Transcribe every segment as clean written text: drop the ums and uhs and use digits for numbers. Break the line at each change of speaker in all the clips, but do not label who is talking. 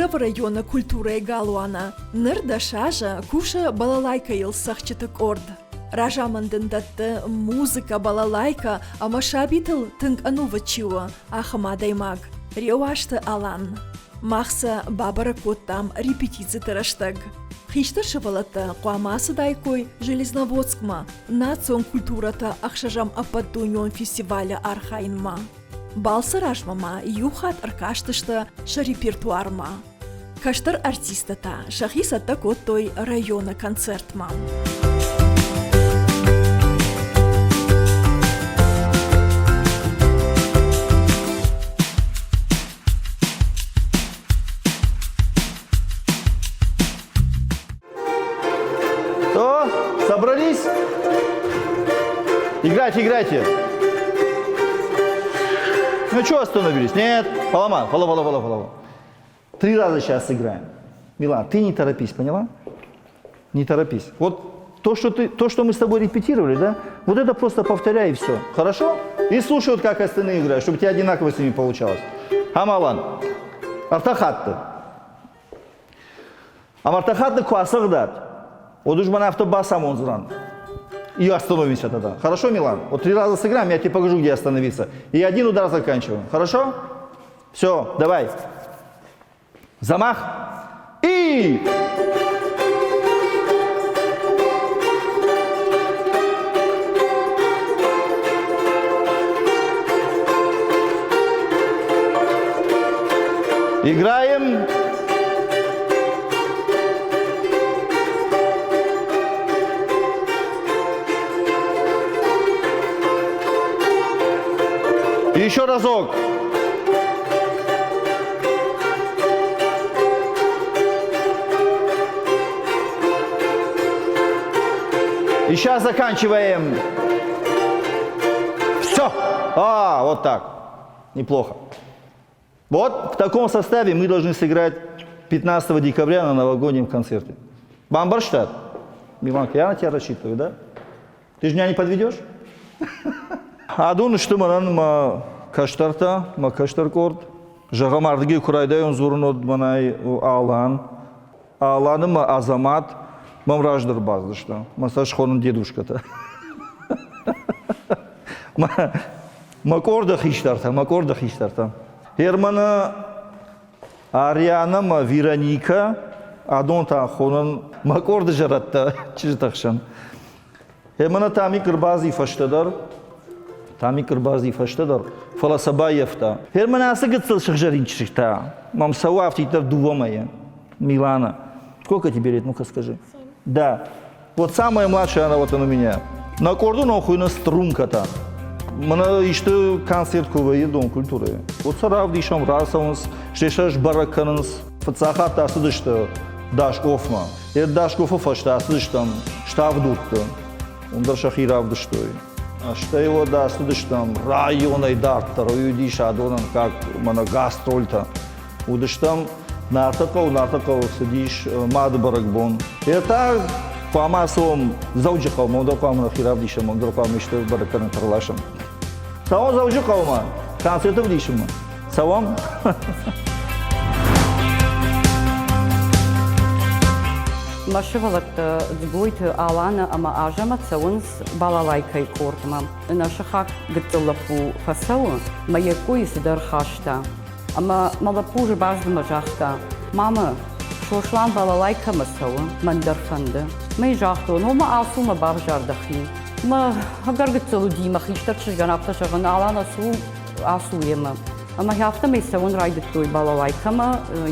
Кировы районы культурӕйы галуаны ныр 10 азы кусы балалайкӕйыл цӕгъдджыты къорд. Разамынд ын дӕтты музыкӕ, балалайкӕ ӕмӕ сабитыл тынг ӕнувыд чи у, ахӕм адӕймаг Реуазты Алан. Мах сӕ бабӕрӕг кодтам репетициты рӕстӕг. Хистӕр сывӕллӕттӕ хъуамӕ ацыдаиккой Железноводскмӕ национ культурӕты ӕхсӕзӕм ӕппӕтдунеон фестивалы архайынмӕ. Балцы размӕ ма иу хатт ӕркастысты сӕ репертуармӕ. Кӕстӕр артисттӕ та сӕхи цӕттӕ кодтой районы концертмӕ.
О, собрались? Играйте, играйте. Ну что остановились? Нет, поломал, поломал, поломал, поломал. Три раза сейчас сыграем. Милана, ты не торопись, поняла? Не торопись. Вот то, что, ты, то, что мы с тобой репетировали, да? Вот это просто повторяй и все. Хорошо? И слушай, вот как остальные играют, чтобы у тебя одинаково с ними получалось. Амалан. Ӕртӕ хатты. Ӕмӕ ӕртӕ хатты куы ацӕгъдат, уӕд уж мӕн афтӕ бацамондзынӕн. И остановимся тогда. Хорошо, Милан? Вот три раза сыграем, я тебе покажу, где остановиться. И один удар заканчиваем. Хорошо? Все, давай. Замах. И... Играем. Еще разок. И сейчас заканчиваем. Все. А, вот так. Неплохо. Вот в таком составе мы должны сыграть 15 декабря на новогоднем концерте. Бамбарштадт. Миланка, я на тебя рассчитываю, да? Ты же меня не подведешь? Адон сты мӕнӕн мӕ кӕстӕртӕ, мӕ кӕстӕр къорд. Зӕгъӕм, ардыгӕй куы райдайон дзурын, уӕд мӕнӕй Алан. Аланы мӕ Азамат мӕм раздӕр бацыдысты. Мӕ сӕ схонын дедушкӕтӕ. Мӕ къорды хистӕртӕ, мӕ къорды хистӕртӕ. Германы Ариана мӕ Вероника, адон та хонын мӕ къорды зӕрӕдтӕ чызджыты хсӕн. Германы Тамик ӕрбази фӕстӕдӕр, Тамик ӕрбази фӕстӕдӕр, фӕлӕ сӕ баййӕфта. Германы ацы гыццыл сыгъзӕрин чызджытӕ мӕм цӕуы афтиддӕр дыууӕ мӕйы. Милана, сколько тебе лет, ну-ка скажи? Семь. Да. Вот самая младшая она вот она у меня. На къорды ном хуыйны стрункӕтӕ. Мӕнӕ исты концерт куы вӕййы Дом культурӕйы. Вот сӕ равдисӕм, рацӕуынц, стӕй сӕ сбӕрӕг кӕнынц. Фыццаг хатт ацыдысты Дашкофмӕ. Йӕ Дашкофы фӕстӕ ацыдыстӕм Ставдуртты. Уым дӕр сӕхи равдыстой. Стӕй уӕд ацыдыстӕм районӕй дарддӕр. Уый уыдис адонӕн как мӕнӕ гастрольтӕ. Уыдыстӕм Нартыхъӕу, Нартыхъӕуы цыдис мады бӕрӕгбон. Йе та хъуамӕ ацӕуӕм Дзӕуджыхъӕумӕ, уым дӕр хъуамӕ нӕхи равдисӕм, уым дӕр хъуамӕ исты бӕрӕггӕнӕнтӕ ӕрласӕм. Цӕуӕм Дзӕуджыхъӕумӕ, концерт ӕвдисынмӕ. Цӕуӕм?
Мӕ сывӕллӕттӕ Дзгойты Алана ӕмӕ Азӕмӕт цӕуынц балалайкӕйы къордмӕ. Нӕ сыхаг гыццыл лӕппу фӕцӕуы, мӕ йе ккойы цыдӕр хаста. Ӕмӕ мӕ лӕппу ӕрбацыдмӕ загъта: «Мамӕ, Сослан балалайкӕмӕ цӕуы, мӕн дӕр фӕнды». Мӕ загътон: «Ома ацу мӕ бавзар дӕхи». Мӕ ӕгӕр гыццыл уыди, мӕ хистӕр чызгӕн афтӕ зӕгъын: «Алан, ацу, ацу йемӕ». Ӕмӕ афтӕмӕй цӕуын райдыдтой балалайкӕмӕ.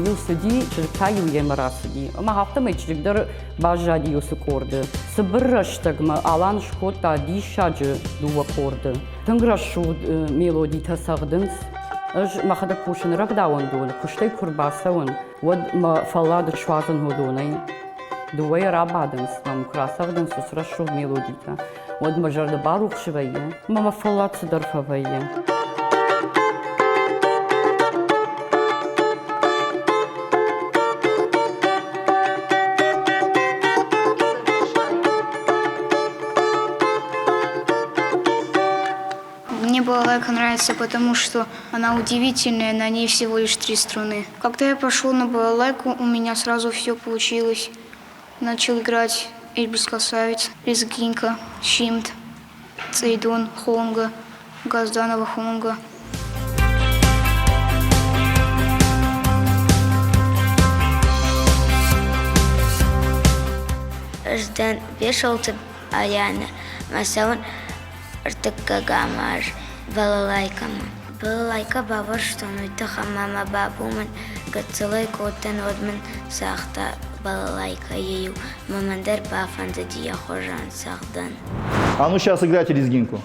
Иу цыди, чызг та-иу йемӕ рацыди. Ӕмӕ афтӕмӕй чызг дӕр баззади уыцы къорды. Цыбыр рӕстӕгмӕ Алан скодта диссаджы дыууӕ къорды. Тынг рӕсугъд мелодитӕ цӕгъдынц. Ӕз мӕхӕдӕг кусын рӕвдауӕндоны, куыстӕй куы рбацӕуын, уӕд мӕ фӕллад суадзын уыдонӕй. Дыууӕйӕ рабадынц, мӕм куы рацӕгъдынц уыцы рӕсугъд мелодитӕ, уӕд мӕ зӕрдӕ барухс вӕййы, ӕмӕ мӕ фӕллад цыдӕр фӕвӕййы.
Мне балалайка Балалайка нравится, потому что она удивительная, на ней всего лишь три струны. Когда я пошел на балалайку, у меня сразу все получилось. Начал играть Эльбрус Красавец, Лезгинка, Щимт, Цейдун, Хонга, Газданова Хонга.
Ӕз дӕн Бесолты Арианӕ, мӕ цӕуын ӕртыккӕгӕм аз балалайкӕмӕ. Балалайкӕ бавӕрстон уый тыххӕй ӕмӕ мӕ бабу мын гыццылӕй кодтон, уӕд мын загъта балалайкӕйы-иу мӕ мӕн дӕр бафӕндыди йӕ хуызӕн цӕгъдын.
А ну сейчас играйте лезгинку.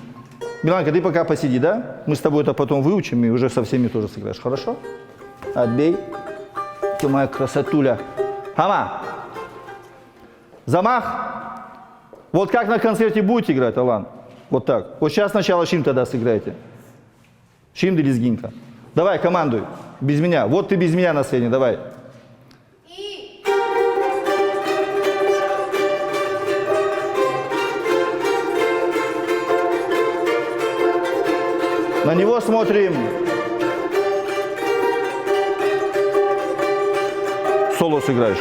Миланка, ты пока посиди, да? Мы с тобой это потом выучим и уже со всеми тоже сыграешь, хорошо? Отбей. Ты моя красотуля. Хама! Замах! Вот как на концерте будете играть, Алан? Вот так. Вот сейчас сначала Шим тогда сыграйте. Шим или лезгинка. Давай, командуй. Без меня. Вот ты без меня на сцене, давай. На него смотрим. Соло сыграешь.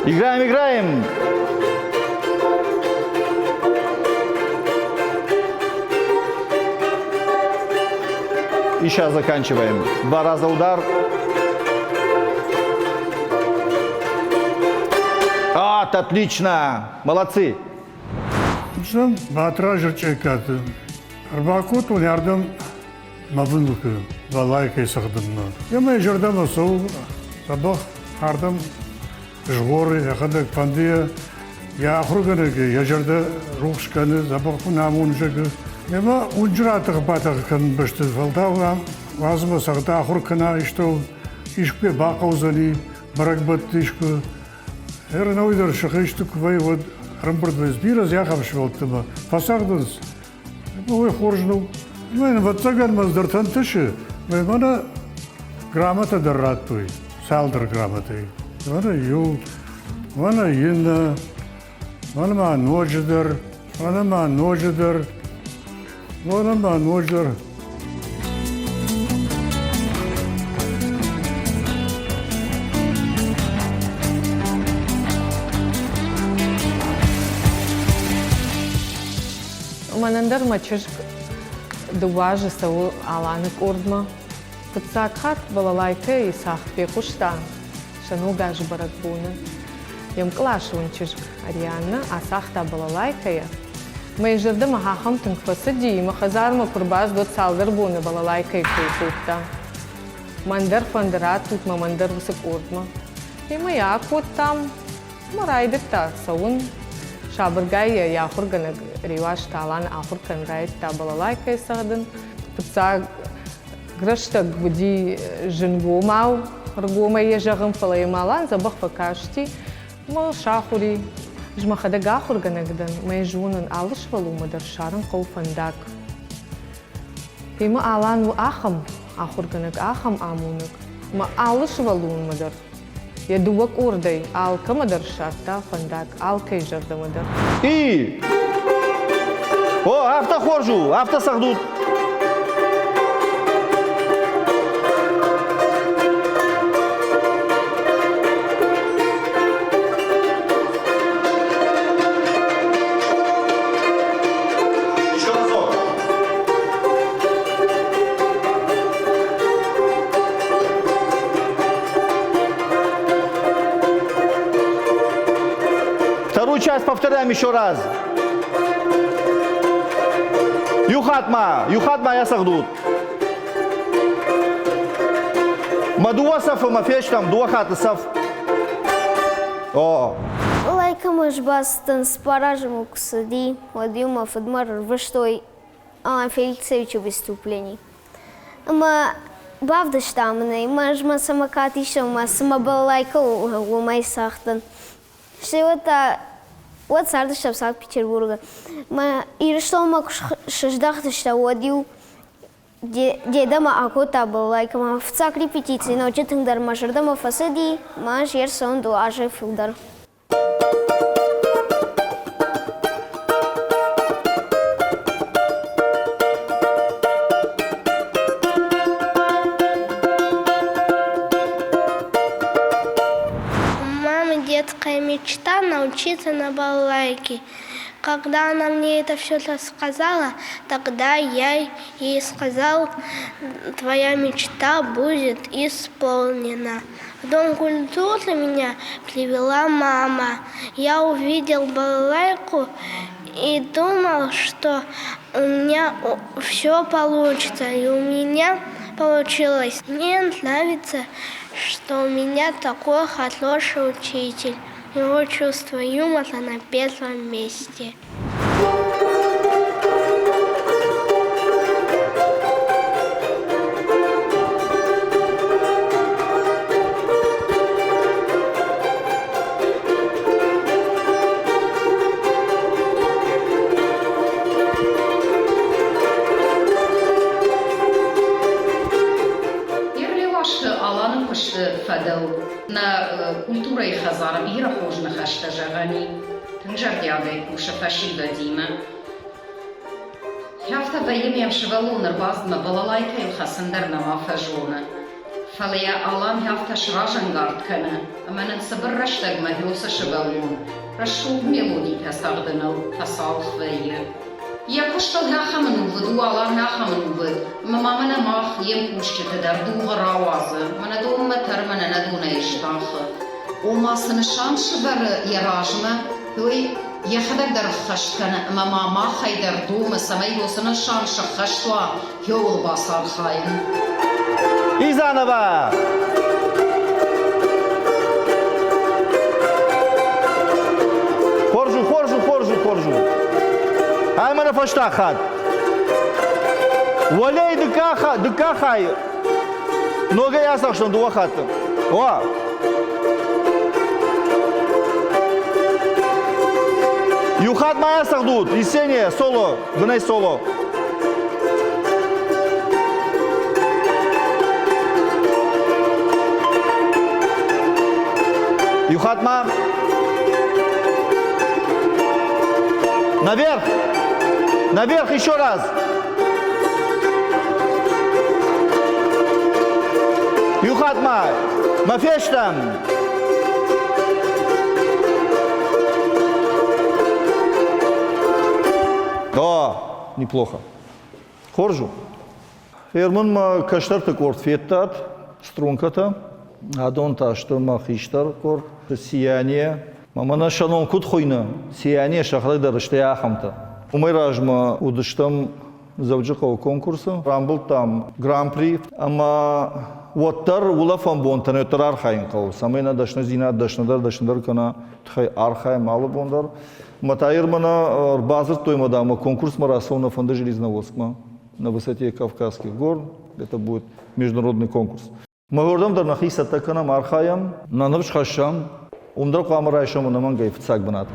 Играем, играем! И сейчас заканчиваем. Два раза удар. А, отлично! Молодцы!
Сӕм Батразы Чъекаты ӕрбакодтон ардӕм мӕ внукы балалайкӕйы цӕгъдынмӕ. Ӕмӕ йӕ зӕрдӕмӕ цӕуы дзӕбӕх ардӕм згъоры, йӕхӕдӕг фӕнды йӕ йӕ ахуыргӕнӕг йӕ зӕрдӕ рухс кӕны, дзӕбӕх куы нӕ зӕгъы. Ӕмӕ уынджы ратӕх-батӕх кӕнын бӕсты фӕлтау уадзмӕ цӕгъдӕ ахуыр кӕна истӕуыл, искуы бахъӕудзӕни, бӕрӕгбӕтты искуы. Ӕрӕнӕуый дӕр сыхы исты куы вӕййы, уӕд ӕрӕмбырд вӕййынц бирӕ зӕхх сывӕллӕттимӕ, фӕцӕгъдынц. Уый хорз нӕу. Мӕ ӕвӕццӕгӕн мӕ ӕздӕртӕ ӕнтысы, мӕнӕ грамотӕ дӕр радтой, цалдӕр грамотӕйы. Мӕнӕ иу, мӕнӕ иннӕ, мӕнӕ ма ноджыдӕр, мӕнӕ ма ноджыдӕр, мӕнӕ ма ноджыдӕр.
Мӕнӕн дӕр мӕ чызг дыууӕ азы цӕуы Аланы къордмӕ. Фыццаг хатт балалайкӕйы цагъд фехъуыста сӕ ног азы бӕрӕгбоны. Йе мкъласон чызг Арианнӕ ацагъта балалайкӕйӕ. Мӕ зӕрдӕмӕ ахӕм тынг фӕцыди, мӕ хӕдзармӕ куы рбацыд, уӕд цалдӕр боны балалайкӕйы кой кодта. Мӕн дӕр фӕнды раттут мӕ, мӕн дӕр уыцы къордмӕ. Ӕмӕ йӕ акодтам, ӕмӕ райдыдта цӕуын. Сабыргай йӕ йӕ ахуыргӕнӕг Реуазты Алан ахуыр кӕнын райдыдта балалайкӕйы цӕгъдын. Фыццаг рӕстӕг уыди зынгомау, ӕргомӕй йӕ зӕгъын, фӕлӕ йӕм Алан дзӕбӕх фӕкасти ӕмӕ сахуыр и. Ӕз мӕхӕдӕг ахуыргӕнӕг дӕн, мӕ зонын, алы сывӕллонмӕ дӕр ссарын хъӕуы фӕндаг. Ӕмӕ Алан у ахӕм ахуыргӕнӕг, ахӕм амонӕг, ӕмӕ алы сывӕллонмӕ дӕр йӕ дыууӕ къордӕй алкӕмӕ дӕр ссардта фӕндаг, алкӕй зӕрдӕмӕ дӕр.
И! О, афтӕ хорз у, афтӕ цӕгъдут! Еще разок. Вторую часть повторяем еще раз. Юхатма, юхатма я сагдут. Ма дыууӕ сӕфы мӕ фестӕм, дыууӕ хатты сӕф. О.
Лайкӕмӕ сбацыдтӕн, цыппар азы мыл куы цыди, уӕд-иу мӕ фыдмӕ ӕрвыстой Алан Феликсовичы выступлений. Ӕмӕ бавдыста мын ӕй, мӕ ӕз мӕ самокат исын ӕмӕ цыма балалайкӕ уымӕй цагътон. Стӕй уӕд та уӕд цардыстӕм Санкт-Петербургы. Мӕ Ирыстонмӕ куы сыздӕхтыстӕм, уӕд-иу дедӕмӕ акодта балалайкӕмӕ. Фыццаг репетици ноджы тынгдӕр мӕ зӕрдӕмӕ фӕцыди, мӕ ӕз йе рцӕуын азӕй фылдӕр.
Мама детская мечта научиться на балалайке. Когда она мне это все рассказала, тогда я ей сказал, твоя мечта будет исполнена. В Дом культуры меня привела мама. Я увидел балалайку и думал, что у меня все получится. И у меня получилось. Мне нравится, что у меня такой хороший учитель. Его чувство юмора на первом месте.
Ерлеуазты Аланы куысты фӕдыл нӕ культурӕйы хӕдзары бирӕ хорз ныхӕстӕ зӕгъӕн и. Тынг зӕрдиагӕй кусы фӕсивӕдимӕ. Афтӕ вӕййы мӕм сывӕллон ӕрбацыдмӕ балалайкӕйыл хӕцын дӕр нӕма фӕзоны. Фӕлӕ йӕ Алан афтӕ сразӕнгард кӕны, ӕмӕ нын цыбыр рӕстӕгмӕ уыцы сывӕллон рӕсугъд мелодитӕ цӕгъдыныл фӕцалх вӕййы. Йӕ куыстыл ахӕм ӕнувыд у, Алан ахӕм ӕнувыд, ӕмӕ ма мӕнӕ мах, йе мкусджыты дӕр дугъы рауадзы, мӕнӕ донмӕ тӕры, мӕнӕ нӕ донӕй здахы. Ома цы нысан сӕвӕры йӕ размӕ, уый йӕхӕдӕг дӕр ӕххӕст кӕны ӕмӕ ма махӕй дӕр домы, цӕмӕй уыцы нысан сӕххӕст уа, хиуыл бацархайын.
И заново! Хорз у, хорз у, хорз у, хорз у. Ӕмӕ нӕ фӕстаг хатт. Уӕлейы дыккаг хай ногӕй ацахстон дыууӕ хатты. О! Иу хатт ма ацӕгъдут, Есения, соло, бынӕй соло. Иу хатт ма. Наверх! Наверх еще раз! Иу хатт ма! Мӕ фестӕм! О, неплохо. Хорз у. Фермын ма кӕстӕрты къорд федтат, стрункӕтӕ. Адон та сты мӕ хистӕр къорд. Сияние. Мӕнӕ сӕ ном куыд хуыйны? Сияние сӕхӕдӕг дӕр сты ахӕмтӕ. Уымӕй размӕ уыдыстӕм Дзӕуджыхъӕуы конкурсы, рамбылдтам гран-при ӕмӕ уӕддӕр улӕфӕн бонтӕн уӕддӕр архайын хъӕуы, цӕмӕй нӕ дӕсныдзинад дӕсныдӕр дӕсныдӕр кӕна, тыххӕй архайӕм алы бон дӕр. Мӕ та мӕнӕ ӕрбадзырдтой мӕ дам, конкурсмӕ рацӕуын нӕ фӕнды Железноводскмӕ на высоте Кавказских гор. Это будет международный конкурс. Мӕгуырдӕм дӕр нӕхи цӕттӕ кӕнӕм, архайӕм, нӕ ныфс хӕссӕм, уым дӕр хъуамӕ райсӕм ӕнӕмӕнгӕй фыццаг бынат.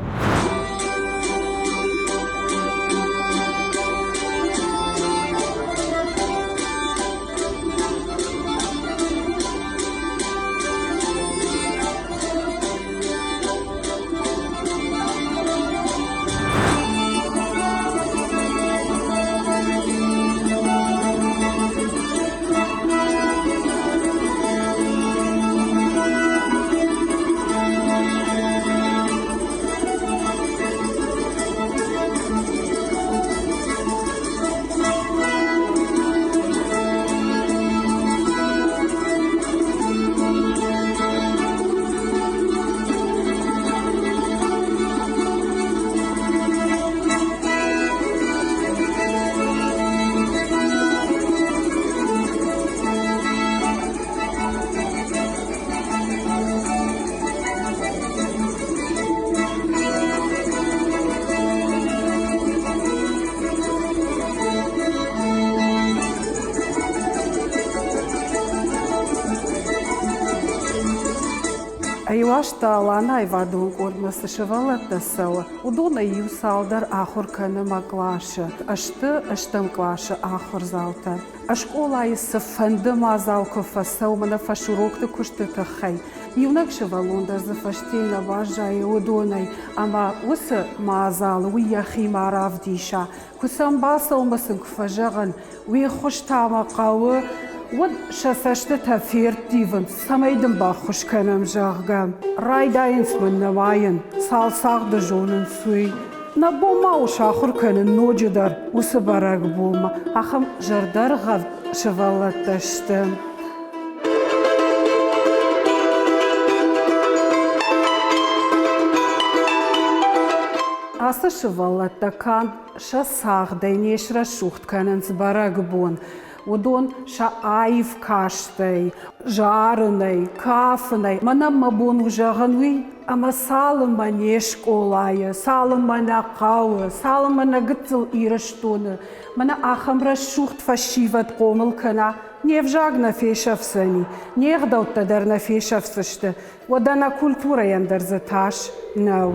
Реуазты Аланы аивадон къордмӕ цы сывӕллӕттӕ цӕуы, уыдонӕй иу цалдӕр ахуыр кӕны мӕ къласы. Сты ӕстӕм къласы ахуырдзаутӕ. Скъолайы цыфӕнды мадзал куы фӕцӕуы мӕнӕ фӕсурокты куысты тыххӕй, иунӕг сывӕллон дӕр дзы фӕстейы нӕ баззайы уыдонӕй, ӕмӕ уыцы мадзалы уый йӕхимӕ равдиса. Куы сӕм бацӕуы ӕмӕ сын куы фӕзӕгъын, уе ххуыс та мӕ хъӕуы, уӕд сӕ цӕстытӕ ферттивынц, цӕмӕй дын баххуыс кӕнӕм, зӕгъгӕ. Райдайынц мын нымайын, цал цагъды зонынц, уый. Нӕ бон ма у сахуыр кӕнын ноджыдӕр уыцы бӕрӕгбонмӕ. Ахӕм зӕрдӕргъӕвд сывӕллӕттӕ сты. Ацы сывӕллӕттӕ канд сӕ цагъдӕй не срӕсугъд кӕнынц бӕрӕгбон. Уыдон сӕ аив кастӕй, зарынӕй, кафынӕй. Мӕнӕн мӕ бон у зӕгъын уый, ӕмӕ цалынмӕ не скъолайы, цалынмӕ нӕ хъӕуы, цалынмӕ нӕ гыццыл Ирыстоны мӕнӕ ахӕм рӕсугъд фӕсивӕд хъомыл кӕна, не взаг нӕ фесӕфдзӕни, не гъдӕуттӕ дӕр нӕ фесӕфдзысты, Уӕдӕ нӕ культурӕйӕн дӕр дзы тас нӕу.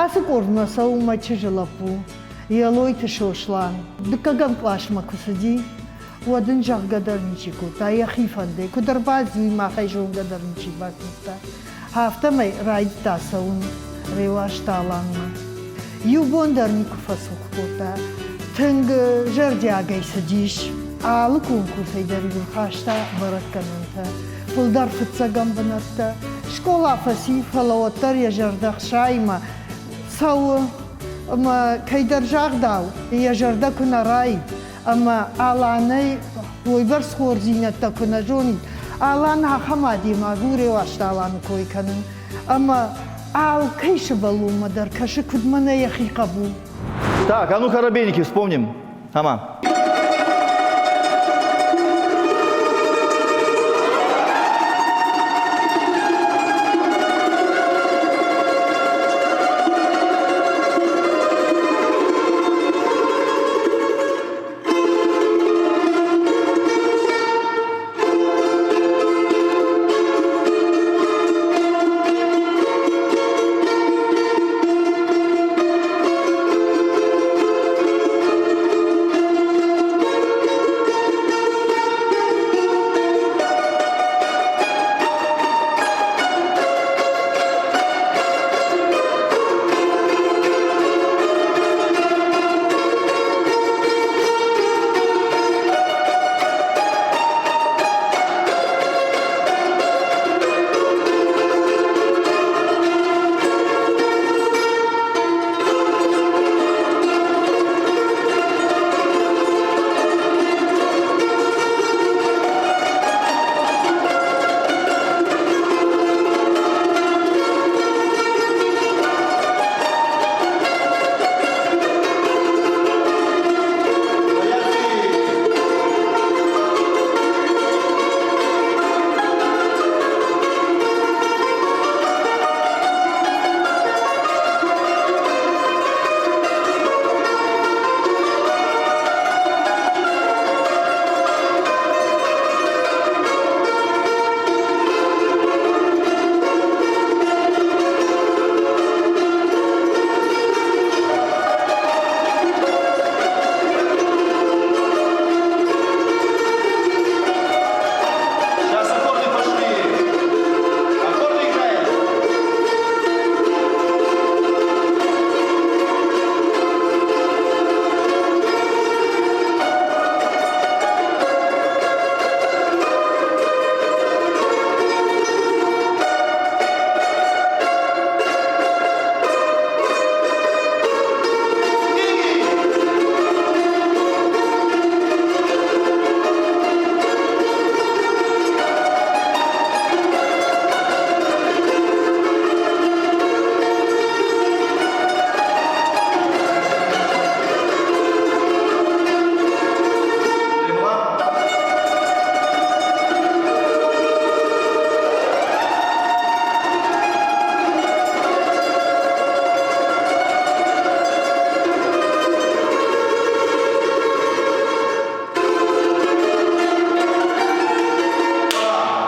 Ацы къордмӕ цӕуы мӕ чызджы лӕппу Елойты Сослан. Дыккӕгӕм къласмӕ куы цыди, уӕд ын зӕгъгӕ дӕр ничи кодта, йӕхи фӕндӕй. Куыд ӕрбацыди, уый махӕй зонгӕ дӕр ничи бакодта. Афтӕмӕй райдыдта цӕуын Реуазты Аланмӕ. Иу бон дӕр никуы фӕцух кодта. Тынг зӕрдиагӕй цыдис. Алы конкурсӕй дӕр-иу ӕрхаста бӕрӕггӕнӕнтӕ. Фылдӕр фыццӕгӕм бынӕттӕ. Скъола фӕци, фӕлӕ уӕддӕр йӕ зӕрдӕ хсайымӕ цӕуы. Ӕмӕ кӕйдӕр загъдау, йӕ зӕрдӕ куы нӕ раид, ӕмӕ Аланӕй уыйбӕрц хорздзинӕдтӕ куы нӕ зонид. Алан ахӕм адӕймаг у, Реуазты Аланы кой кӕнын. Ӕмӕ алкӕй сывӕллонмӕ дӕр кӕсы, куыд мӕнӕ йӕхи хъӕбул.
Так, а ну коробейники вспомним. Ама. Сейчас аккорды пошли. Аккорды играем.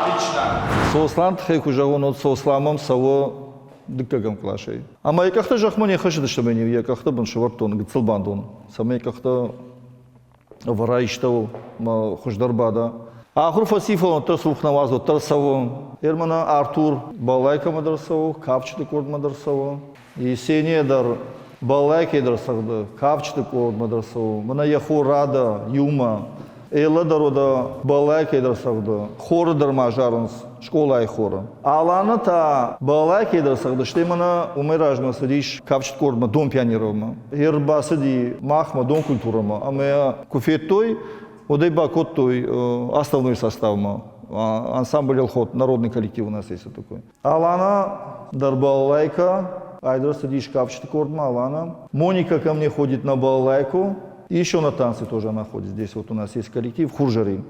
Отлично. Сослан тыххӕй куы зӕгъон, уӕд Сослан мӕм цӕуы дыккӕгӕм къласӕй. Ӕмӕ йӕ къӕхтӕ зӕхмӕ не ххӕссыдысты ӕмӕ йын йӕ къӕхты бын сӕвӕрдтон гыццыл бандон, цӕмӕй йӕ къӕхтӕ ӕвӕра истӕуыл мӕ хуыздӕр бада. Ахуыр фӕци, фӕлӕ уӕддӕр цух нӕ уадзы, уӕддӕр цӕуы. Германы Артур балалайкӕмӕ дӕр цӕуы, кафджыты къордмӕ дӕр цӕуы. Есения дӕр балалайкӕй дӕр цӕгъды, кафджыты къордмӕ дӕр цӕуы. Мӕнӕ йӕ хо Рада иумӕ. Элла дӕр уӕдӕ балалайкӕй дӕр цӕгъды. Хоры дӕр ма зарынц, скъолайы хоры. Алана та балалайкӕй дӕр цӕгъды, стӕй мӕнӕ уымӕй размӕ цыдис кафджыты къордмӕ Дон Пионеровмӕ. Ӕрбацыди махмӕ Дон культурӕмӕ ӕмӕ йӕ куы федтой, уӕд ӕй бакодтой основной составмӕ. Ансамбль Елхот, народный коллектив у нас есть вот такой. Алана дӕр балалайка, айдӕр цыдис кафджыты къордмӕ Алана. Моника ко мне ходит на балалайку. И еще на танцы тоже она ходит. Здесь вот у нас есть коллектив Хуржари.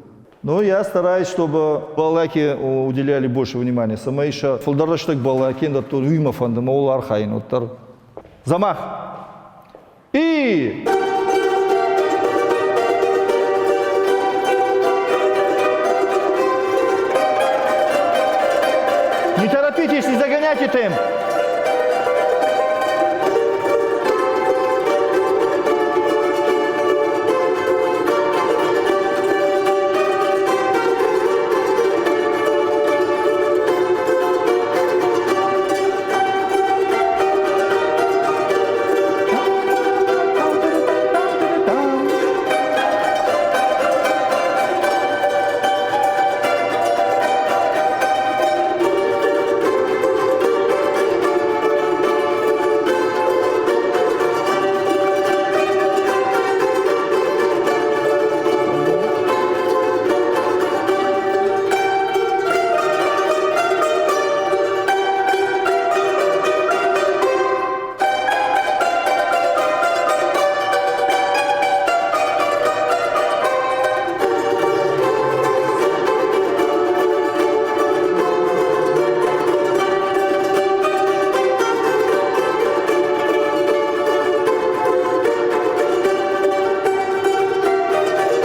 Но я стараюсь, чтобы балалайке уделяли больше внимания. Цӕмӕй сӕ фылдӕр рӕстӕг балалайке дӕттой, уый мӕ фӕнды, мӕ уыл архайын уӕддӕр. Замах! И Не торопитесь, не загоняйте темп.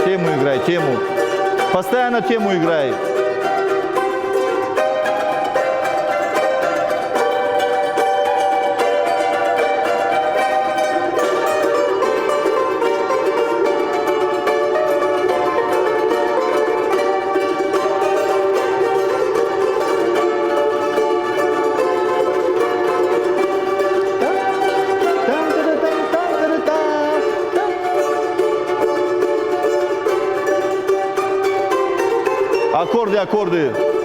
Тему играй, тему. Постоянно тему играй. Аккорды, аккорды.